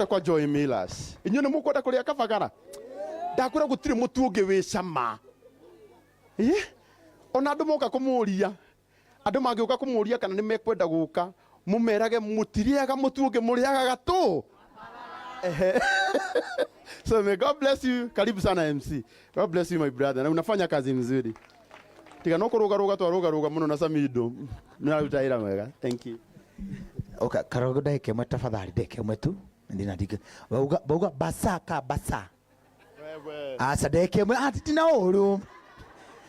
Kwa Joy Millers, inyuĩ nĩ mũkwenda kũrĩa kabagara? Ndakwĩra gũtirĩ mũtu ũngĩ wĩ cama. Ĩ, ona andũ moka kũmũria, andũ mangĩũka kũmũria kana nĩ mekwenda gũka, mũmerage mũtirĩaga mũtu ũngĩ, mũrĩaga gatũ. Ehe. So may God bless you. Karibu sana MC. God bless you, my brother. Na unafanya kazi mzuri. Tiga no kũrũgarũga, twarũgarũga mũno na Samido. Nĩ aruta wĩra mwega. Thank you. Okay, Karogo, ndagĩka ĩmwe tafadhali, ndagĩka ĩmwe tu. Ndina ndinga bauga bauga basa ka basa. Wewe. Aca, ndagĩka ĩmwe ati tina ũru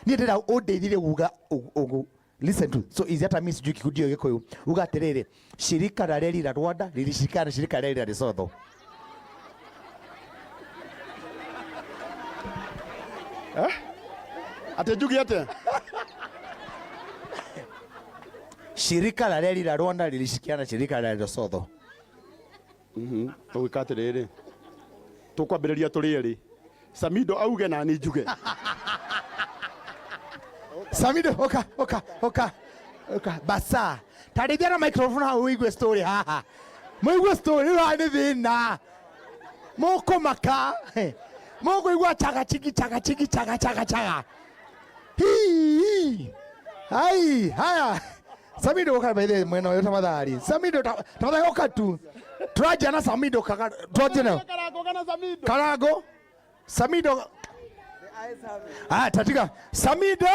niĩ ndĩra ũndeithire uga ũgu. Listen to so easy, hata mimi sijui Kikuyu Gikuyu. Uga atĩrĩrĩ, shirika la reli la Rwanda lilishirikiana na shirika la reli la Lesotho. Atĩ njuge atĩa? Shirika la reli la Rwanda lilishirikiana na shirika la Lesotho. Tũgwĩka atĩrĩrĩ, tũkwambĩrĩria tũrĩ erĩ, Samido auge na ni njuge. Samido, oka, oka, oka, oka. Basa tarĩthia na microphone hau ũigue story haha, mũigue story rĩu. Haha nĩ thĩna mũkũmaka, mũkũigua chaga chigi chaga chigi chaga chaga chaga hii hai. Haya, Samido, oka by mwena ũyũ tafadhali. Samido, tafadhali oka tu. Tũranjia na Samido kaga twanjie na Karango kana Samido? Karango Samido. Ah, tatiga Samido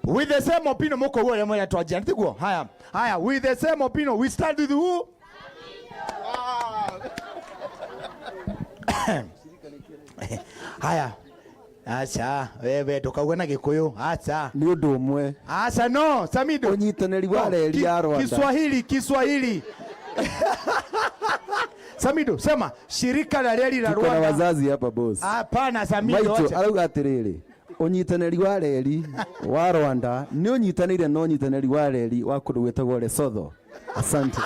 with the same opinion, muko huo ya mwana twanjia ntiguo. Haya haya, with the same opinion, we start with who? Haya, acha wewe ndukauge na Gikuyu, acha. Nĩ ũndũ ũmwe. Acha, no Samido. Ũnyitanĩri wa No, reri ya Rwanda. Kiswahili, Kiswahili. Samido, sema shirika la reli la Tuko na Rwanda. Wazazi hapa, boss. Hapana, Samido, Maitũ acha. arauga atĩrĩrĩ, ũnyitanĩri wa reri wa Rwanda nĩ ũnyitanĩire na ũnyitanĩri wa reri wa kũndũ gwĩtagwo Lesotho. Asante.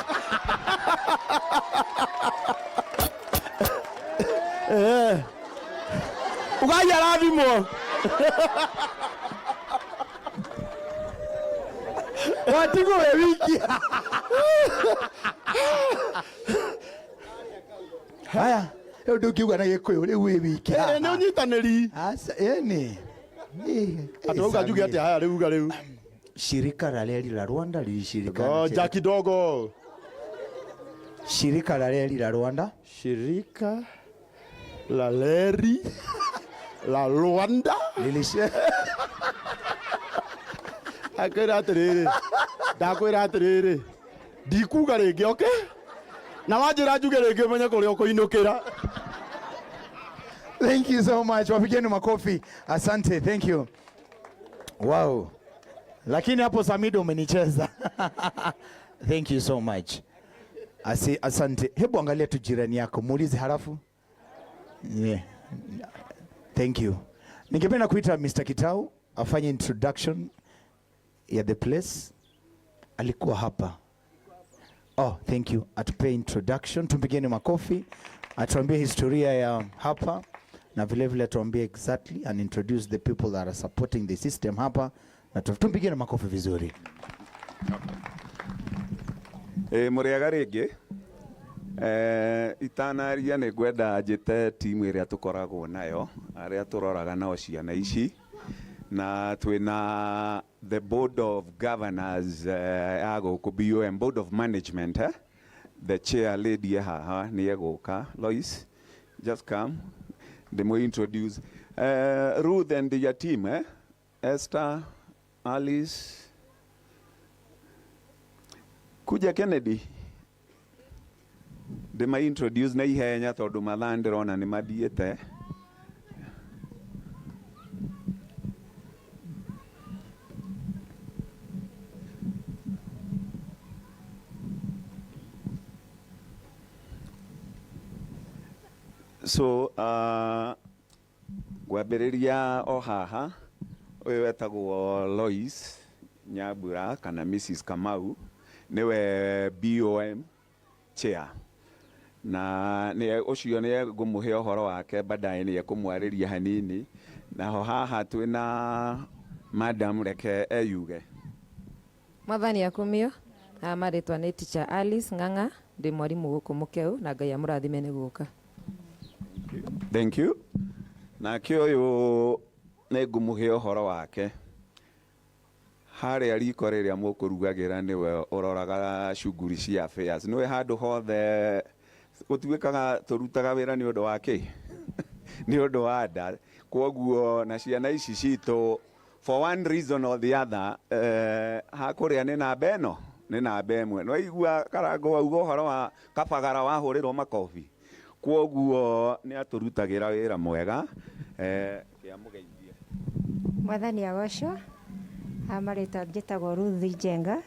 Eh. Ugai arathimwo. Watigwo we wiki. Haya, rĩu ndũngiuga na Gĩkũyũ, rĩu wĩ wiki. Eh, nĩ ũnyitanĩri. Aca, ĩni. Atĩ rauga njuge atĩa? Haya, rĩu uga rĩu. Shirika la reli la Rwanda lilishirikiana Ngoja kidogo. Shirika la reli la Rwanda. Shirika la leri la Rwanda. Lilishi Akwĩra atĩrĩrĩ, ndakwĩra atĩrĩrĩ, ndikuga rĩngĩ, okay? Na wanjĩra njuge rĩngĩ, ũmenye kũrĩa ũkũinũkĩra. Thank you so much. Wapigeni makofi. Asante. Thank you. Wow. Lakini hapo Samido umenicheza. Thank you so much. Asante. Hebu angalia tu jirani yako, muulize halafu. Yeah. Thank you. Ningependa kuita Mr. Kitau afanye introduction ya the place. Alikuwa hapa. Oh, thank you. Atupe introduction, tumpigeni makofi. Atuambie historia ya hapa na vile vile atuambie exactly and introduce the people that are supporting the system hapa, na tumpigeni makofi vizuri. Ĩ mũrĩega rĩngĩ. Itanaria nĩ ngwenda njĩte timu ĩrĩa tũkoragwo nayo, arĩa tũroraga nao ciana ici, na twĩna the board of governors ya gũkũ BOM, board of management, eh? The chair lady e haha, nĩ egũka. Lois, just come ndĩmũ introduce Ruth and your team, eh? Esther, Alice, kuja Kennedy, ndĩma introduce na ihenya tondũ mathaa ndĩrona nĩ mathiĩte. So ngwambĩrĩria o haha, ũyũ wetagwo Lois Nyambura kana Mrs Kamau, nĩwe BOM chair, na nĩ ũcio nĩ ngũmũhe ũhoro wake baadaye, nĩ ekũmwarĩria hanini. Naho haha twĩna madam, reke eyuge. Mwathani akumio. Marĩtwa nĩ Teacher Alice Ng'ang'a. Ndĩ mwarimũ gũkũ Mũkeu na Ngai amũrathime nĩ gũka. Thank you. Nake ũyũ nĩ ngũmũhe ũhoro wake. Harĩa riko rĩrĩa mũkũrugagĩra nĩwe ũroraga cuguri cia affairs. Nĩwe handũ hothe gũtuĩkaga tũrutaga wĩra nĩ ũndũ wa kĩ? Nĩ ũndũ wa nda. Kwoguo na ciana ici citũ for one reason or the other, hakũrĩa nĩ namba ĩno, nĩ namba ĩmwe. Nĩwaigua Karango wauga ũhoro wa kabagara wahũrĩrwo makobi. Kwoguo nĩ atũrutagĩra wĩra mwega. Kĩamũgeithie. Mwathani agocwo. Ha marĩtwa njĩtagwo Ruth Njenga,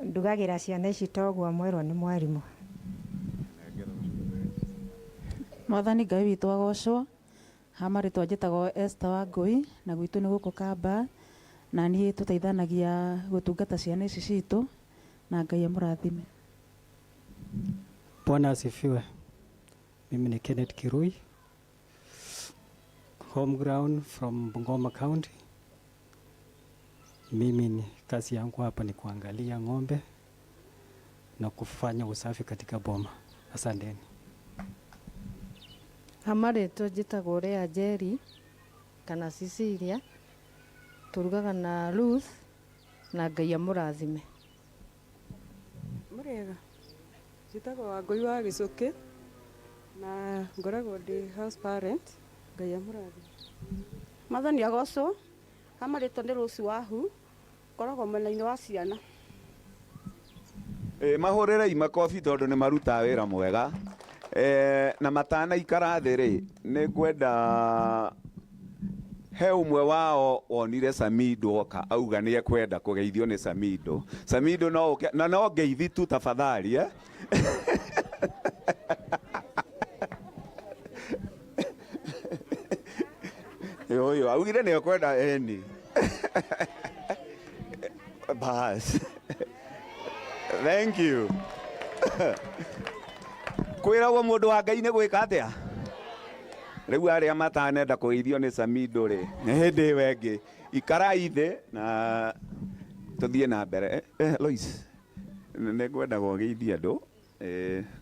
ndugagĩra ciana ici toguo mwerwo nĩ mwarimũ. Mwathani Ngai witũ agocwo. Ha marĩtwa njĩtagwo Esther Wangũi na gwitũ nĩ gũkũ Kamba, na niĩ tũteithanagia gũtungata ciana ici citũ na Ngai amũrathime. Bwana asifiwe. Mimi ni Kenneth Kirui, home ground from Bungoma County. Mimi ni kazi yangu hapa ni kuangalia ng'ombe na kufanya usafi katika boma. Asanteni. Hamarĩtwa njĩtagwo Lea Njeri kana Cecilia, tũrugaga na Ruth na Ngai amũrathime. Mũrĩega, njĩtagwo Wangũi wa Gĩcũkĩ na ngoragwo ndĩ house parent. Ngai amũrathime. Mwathani agocwo. Hamarĩtwa nĩ Rose Wahu, ngoragwo mwena-inĩ wa ciana. Mahũrĩrei makobi tondũ nĩ marutaga wĩra mwega. Na matanaikara thĩ rĩ, nĩ ngwenda he ũmwe wao wonire Samido oka auga nĩ ekwenda kũgeithio nĩ Samido. Samido no ũke, na no ngeithi tu tafadhali, eh? Ũyũ augire nĩ ekwenda eni. Bas. Thank you. Kwĩragwo mũndũ wa Ngai nĩ gwĩka atĩa? Rĩu arĩa matanenda kũgeithio nĩ Samido rĩ, nĩ hĩndĩ ĩyo ĩngĩ. Ikarai thĩ na tũthiĩ na mbere. Lois, nĩ ngwendaga ũgeithie andũ,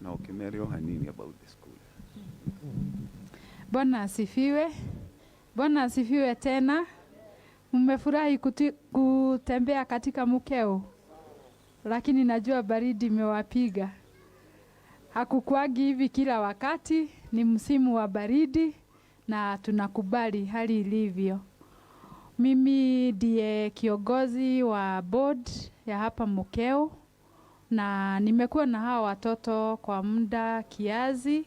na ũkĩmere o hanini about the school. Bwana asifiwe. Bwana asifiwe tena. Mmefurahi kutembea katika Mukeu, lakini najua baridi imewapiga. Hakukuagi hivi kila wakati, ni msimu wa baridi na tunakubali hali ilivyo. Mimi ndiye kiongozi wa board ya hapa Mukeu na nimekuwa na hawa watoto kwa muda kiasi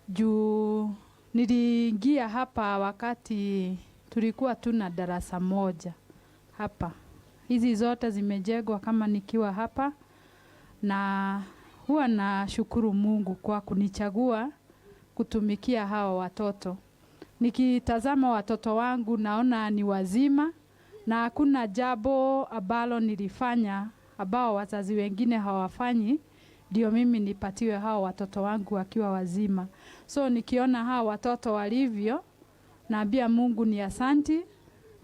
juu niliingia hapa wakati tulikuwa tuna darasa moja hapa. Hizi zote zimejengwa kama nikiwa hapa, na huwa nashukuru Mungu kwa kunichagua kutumikia hawa watoto. Nikitazama watoto wangu naona ni wazima na hakuna jambo ambalo nilifanya ambao wazazi wengine hawafanyi ndio mimi nipatiwe hawa watoto wangu wakiwa wazima. So nikiona hawa watoto walivyo, naambia Mungu ni asanti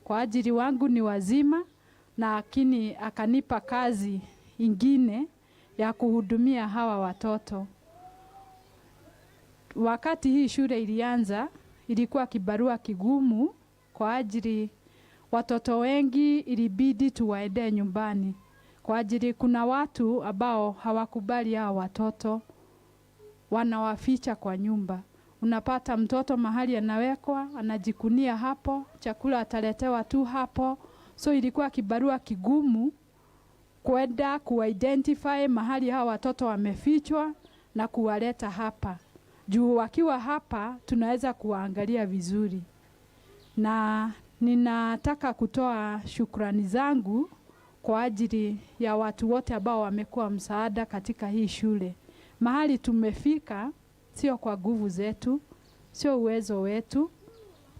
kwa ajili wangu ni wazima, na lakini akanipa kazi ingine ya kuhudumia hawa watoto. Wakati hii shule ilianza, ilikuwa kibarua kigumu kwa ajili watoto wengi ilibidi tuwaende nyumbani kwa ajili kuna watu ambao hawakubali hawa watoto, wanawaficha kwa nyumba. Unapata mtoto mahali anawekwa, anajikunia hapo, chakula ataletewa tu hapo. So ilikuwa kibarua kigumu kwenda kuidentify mahali hawa watoto wamefichwa na kuwaleta hapa. Juu wakiwa hapa tunaweza kuwaangalia vizuri. Na ninataka kutoa shukrani zangu kwa ajili ya watu wote ambao wamekuwa msaada katika hii shule. Mahali tumefika sio kwa nguvu zetu, sio uwezo wetu.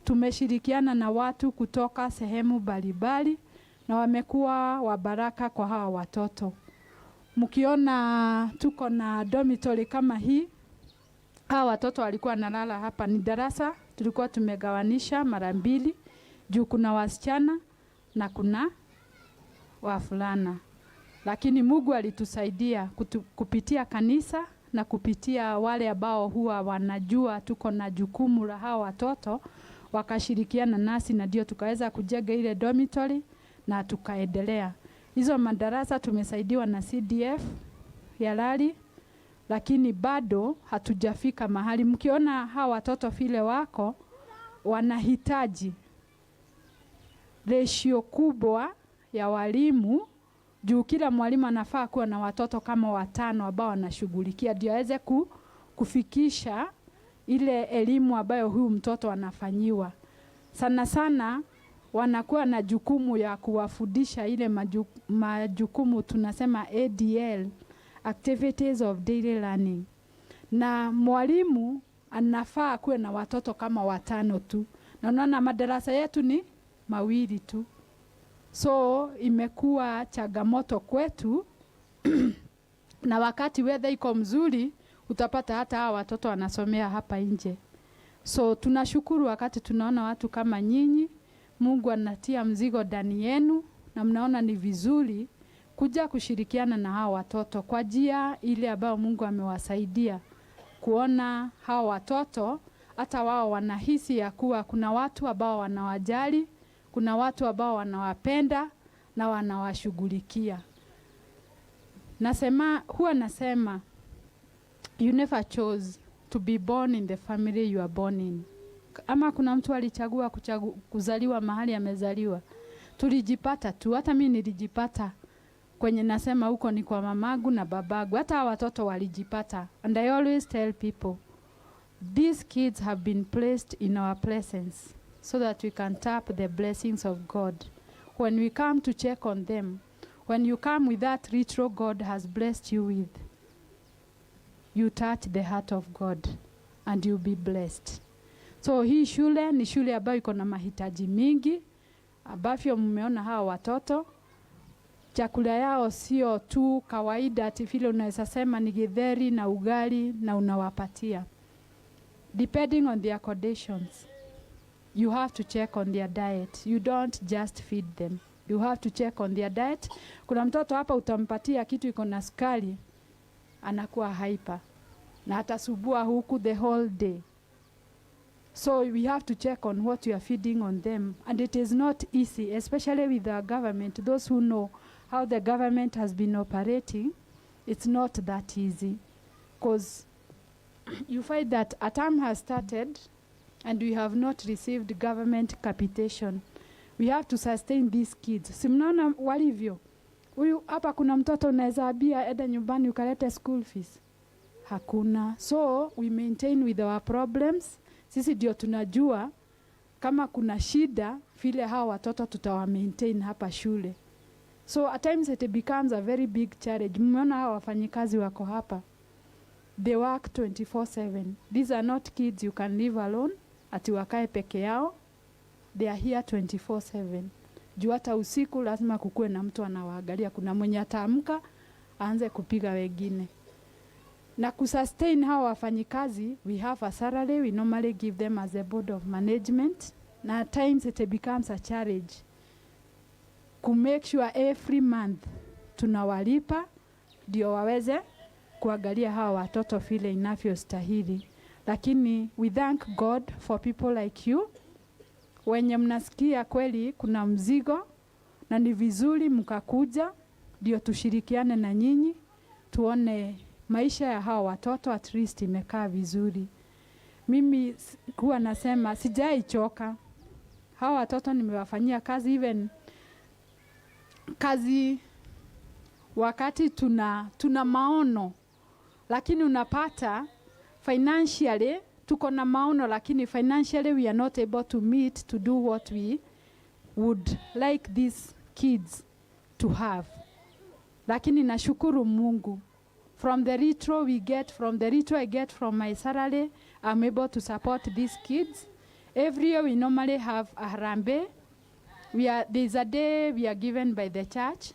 Tumeshirikiana na watu kutoka sehemu mbalimbali na wamekuwa wa baraka kwa hawa watoto. Mkiona tuko na dormitory kama hii, hawa watoto walikuwa wanalala hapa. Ni darasa tulikuwa tumegawanisha mara mbili, juu kuna wasichana na kuna wavulana. Lakini Mungu alitusaidia kupitia kanisa na kupitia wale ambao huwa wanajua tuko na jukumu la hawa watoto, wakashirikiana nasi na ndio tukaweza kujenga ile dormitory na tukaendelea. Hizo madarasa tumesaidiwa na CDF ya Lari, lakini bado hatujafika mahali. Mkiona hawa watoto vile wako, wanahitaji ratio kubwa ya walimu juu kila mwalimu anafaa kuwa na watoto kama watano ambao wanashughulikia ndio aweze kufikisha ile elimu ambayo huyu mtoto anafanyiwa. Sana sana wanakuwa na jukumu ya kuwafundisha ile majukumu tunasema ADL, activities of daily learning, na mwalimu anafaa kuwe na watoto kama watano tu, na unaona madarasa yetu ni mawili tu, so imekuwa changamoto kwetu na wakati weather iko mzuri utapata hata hawa watoto wanasomea hapa nje. So tunashukuru wakati tunaona watu kama nyinyi, Mungu anatia mzigo ndani yenu na mnaona ni vizuri kuja kushirikiana na hawa watoto kwa njia ile ambayo Mungu amewasaidia kuona hawa watoto, hata wao wanahisi ya kuwa kuna watu ambao wanawajali, kuna watu ambao wanawapenda na wanawashughulikia. Nasema, huwa nasema you never chose to be born in the family you are born in. Ama kuna mtu alichagua kuzaliwa mahali amezaliwa? Tulijipata tu, hata mimi nilijipata kwenye nasema huko ni kwa mamagu na babagu, hata hawa watoto walijipata. And I always tell people, these kids have been placed in our presence so that we can tap the blessings of God. When we come to check on them, when you come with that ritual God has blessed you with, you touch the heart of God and you'll be blessed. So hii shule ni shule ambayo iko na mahitaji mingi ambavyo mmeona hawa watoto chakula yao sio tu kawaida ati vile unaweza sema ni githeri na ugali na unawapatia. Depending on their conditions, you have to check on their diet. You don't just feed them. You have to check on their diet. Kuna mtoto hapa utampatia kitu iko na sukari, anakuwa hyper na atasumbua huku the whole day. So we have to check on what you are feeding on them. And it is not easy, especially with our government. Those who know how the government has been operating, it's not that easy. Because you find that a term has started and we have not received government capitation. We have to sustain these kids. Si mnaona walivyo? Huyu hapa kuna mtoto unaweza ambia enda nyumbani ukalete school fees. Hakuna. So we maintain with our problems. Sisi ndio tunajua kama kuna shida vile hawa watoto tutawa maintain hapa shule. So at times it becomes a very big challenge. Mmeona hawa wafanyikazi wako hapa. They work 24/7. These are not kids you can leave alone, ati wakae peke yao. They are here 24/7. Juu hata usiku lazima kukuwe na mtu anawaangalia. Kuna mwenye ataamka aanze kupiga wengine. Na kusustain hawa wafanyikazi, we have a salary we normally give them as a board of management. Na at times it becomes a challenge ku make sure every month tunawalipa ndio waweze kuangalia hawa watoto vile inavyostahili. Lakini we thank God for people like you wenye mnasikia kweli kuna mzigo na ni vizuri mkakuja ndio tushirikiane na nyinyi tuone maisha ya hawa watoto at least imekaa vizuri. Mimi huwa nasema sijaichoka. Hawa watoto nimewafanyia kazi, even kazi wakati tuna maono, lakini unapata financially tuko na maono, lakini financially we are not able to meet to do what we would like these kids to have. Lakini nashukuru Mungu, from the little we get, from the little I get from my salary, I'm able to support these kids. Every year we normally have a harambee. There's a day we are given by the church.